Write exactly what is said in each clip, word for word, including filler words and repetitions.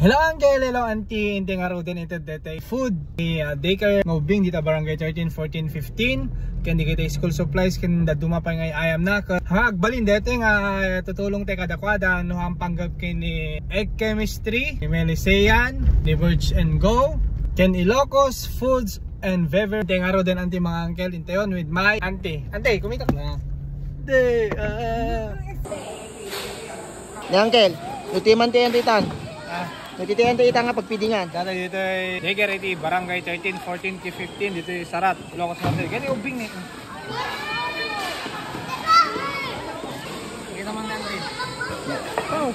Hello, Uncle. Hello, Auntie. Intay ngaruden iti daytoy food ni, ah, daycare nga ubbing dita Barangay thirteen, fourteen, fifteen. Ken dagiti school supplies ken dadduma pay nga ay-ayamna. Ket ha, agbalin daytoy nga tutulongtay kadakuada no ang panggap ken ni Egg Chemistry, ni Melisean, ni Verge and Go, ken Ilocos Foods and Beverage. Intay ngaruden, Auntie, mga Uncle. Intayon with my Auntie. Auntie, kumita na. Di, ah. Ni Uncle, no ti man ti enritan? Ah. No ti enritan nga pagpidingan? Dada dito ay daycare iti Barangay thirteen, fourteen, fifteen, dito ay Sarat, Ilocos Norte. Gani ubbing ni. Kita man na rin. Oh.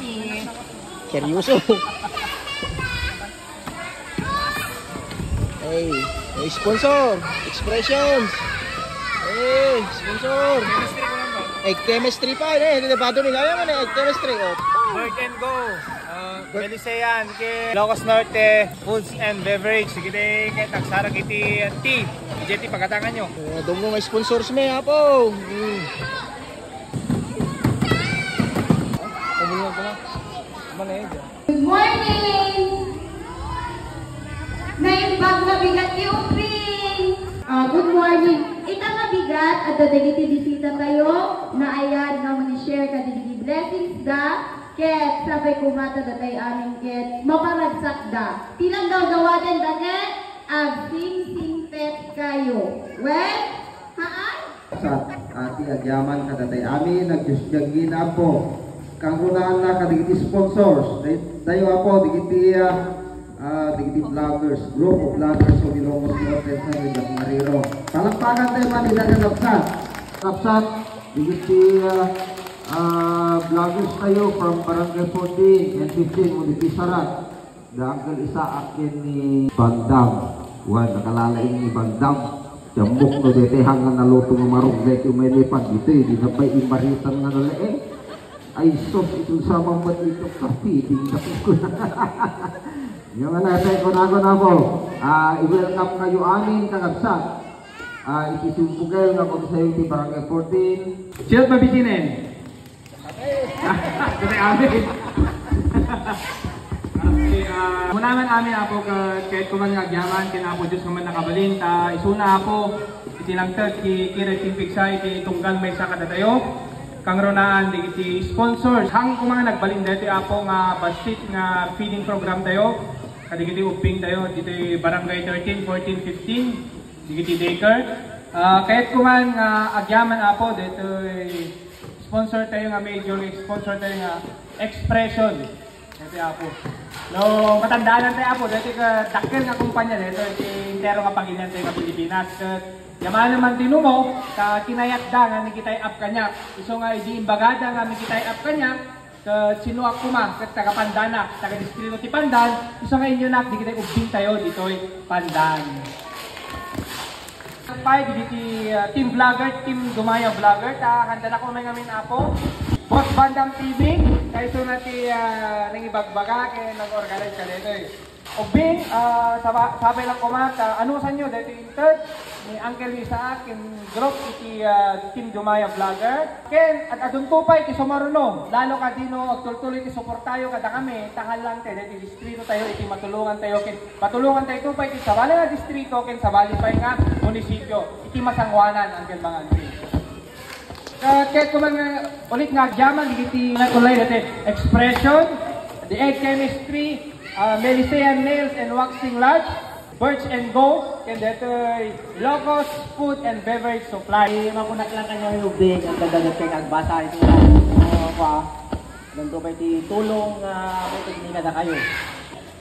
Seryoso. Hey, may sponsor. Expressions. Hey, sponsor. Egg Chemistry pa, eh. Hindi ba ito nila yan, eh? Egg Chemistry, oh. Bird and Go. Uh, Belisean, ken Ilocos Norte Foods and Beverage. Sige, di, kay tagsarag iti, uh, tea. Iti pagkatangan nyo. Eh, doon mo may sponsors, may, apo. Hmm. Kumulong ko na. Kumana, eh, dyan. Good morning! Naimbag nga bigat ti ubbing! Ah, good morning. Ita nga bigat, adda dagiti bisita tayo, naayad nga mani-share kadagiti blessings da, ket sapay koma ta datay amin ket maparagsak da. Ti nanggawgawaten da ket agsingsingpet kayo. Wen, haan? Sa, a, ti agyaman kadatay amin, nagdiosdiagina, Apo. Kangrunaan na kadagiti sponsors, day-, dayo, Apo, dagiti, a, a, dagiti vloggers, group of vloggers, so, Ilocos Norte, San Miguel Mariro. Palakpakan tayo man, ida na kapsat. Kapsat, dagiti, a, a, vloggers tayo from Barangay fourteen and fifteen, Municipio Sarat. Da Uncle Isaac ken ni Bandam. Wen, nakalalaing ni Bandam. Ti ammok no daytoy hanggan naluto nga marok daytoy umay ni Pag ditoy, di na pay imaritan nga nalaing. Ay, sus, ito sa mambat ito, kapiting na ko. Yung ano, ito, kunako na po. Ah, i-welcome kayo amin, kakabsat. Ah, iti Simpukel nga Konsehal ti Barangay fourteen. Siyot mabisinen. Dati amin. Okay, ah, muna man amin, Apo, ka-, kahit kuman nga agyaman, ken Apo Diyos nga man nakabalin, ta isuna, Apo, iti nangted, ti kirek, ti pigsa, iti tunggal maysa kadatayo. Kangrunaan, dagiti sponsors. Hang kuman nga nagbalin dati, Apo, nga bassit nga feeding program tayo, kadagiti ubbing tayo, ditoy Barangay thirteen, fourteen, fifteen, dagiti daycare. Ah, kahit kuman nga agyaman, Apo, ditoy sponsor tayo nga major, sponsor tayo nga Expression. Iti Apo. No, matandaan tayo, Apo, dati ka dakkel nga kumpanya dito, iti entero nga pagilian tayo nga Pilipinas. Ket yamanen man tinumo, ta kinayatda nga ni kitay up kaniak. Isu nga idi imbagada nga ni kitay up kaniak, ket sinuak koma, ket taga Pandanak, taga distrito ti Pandan, isu nga inyonak, di kitay ubbing tayo ditoy Pandan. Pay, dagiti, ah, team vlogger, team Dumaya Vlogger, ta handa na ko may ngamin, Apo. Boss Bandam T V, kayso na ti, ah, nangibagbaga, kay nag-organize ka dito eh. Ubbing, ah, saba-, sabay lang kumat, ah, anusan nyo, dito yung third, ni Uncle Isaac, yung group, iti, ah, team Dumaya Vlogger. Ken, at adun to pay, ti sumaruno, lalo ka dino, agtultuloy ti suportayo, kada kami, tahan lang, te, dito distrito tayo, iti matulungan tayo, ken patulongan tayo pay iti sabali nga distrito ken sabali pay nga munisipyo iti masangoanan, angkel mga anti. Ket, ket kuman nga ulit nga agyaman dagiti nga kulay dati Expression, The Egg Chemistry, ah, Melisean Nails and Waxing Lodge, Birch and Go, ken detoy Locos Food and Beverage Supply. Makunak lang kayo yung big ang gagagat kay agbasa ito. Ano pa? Ganito ba iti tulong, ah, may teknika na kayo?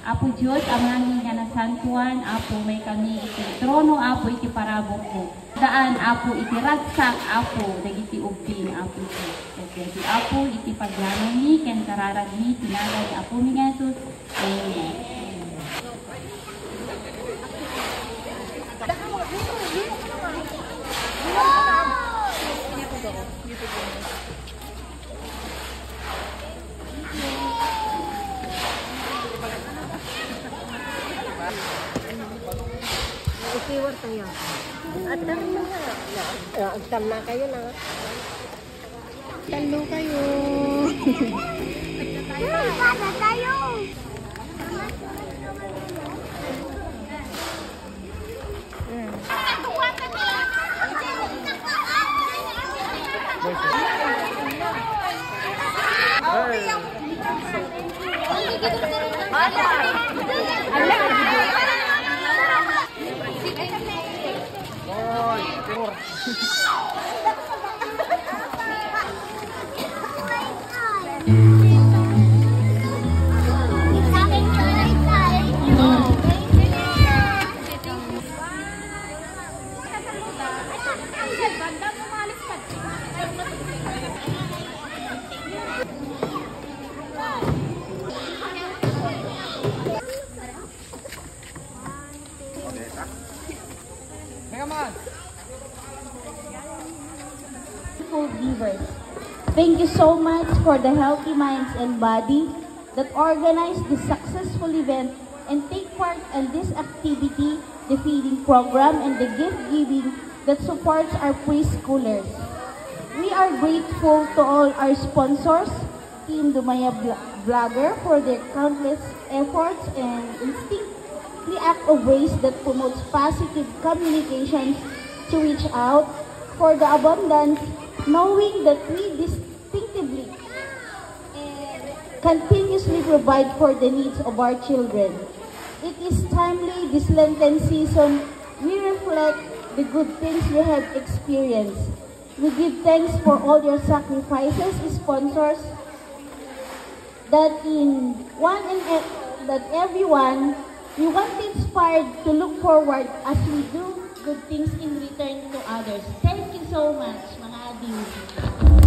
Apo Dios, Amangan nga nasantuan, Apo, maikami iti trono, Apo, iti parabukko. Daan, Apo, iti ragsak, Apo, dagiti ubbing, Apo Dios. Ket dagiti, Apo, iti pagyamanmi ken kararagmi, ti nagan ni Apomi nga Jesus. Amen. Isiwar tayo. At tama na. Ah, agtam na kayo na. Talo kayo. Ay, bata tayo. Beautiful viewers. Thank you so much for the healthy minds and body that organized this successful event and take part in this activity, the feeding program, and the gift giving that supports our preschoolers. We are grateful to all our sponsors, Team Dumaya Vl- Vlogger, for their countless efforts and instinctively act of ways that promotes positive communications to reach out for the abundance, knowing that we distinctively and continuously provide for the needs of our children. It is timely this Lenten season we reflect the good things we have experienced. We give thanks for all your sacrifices, sponsors, that in one and ev- that everyone, we want to inspire to look forward as we do good things in return to others. Thank you so much, mga ading.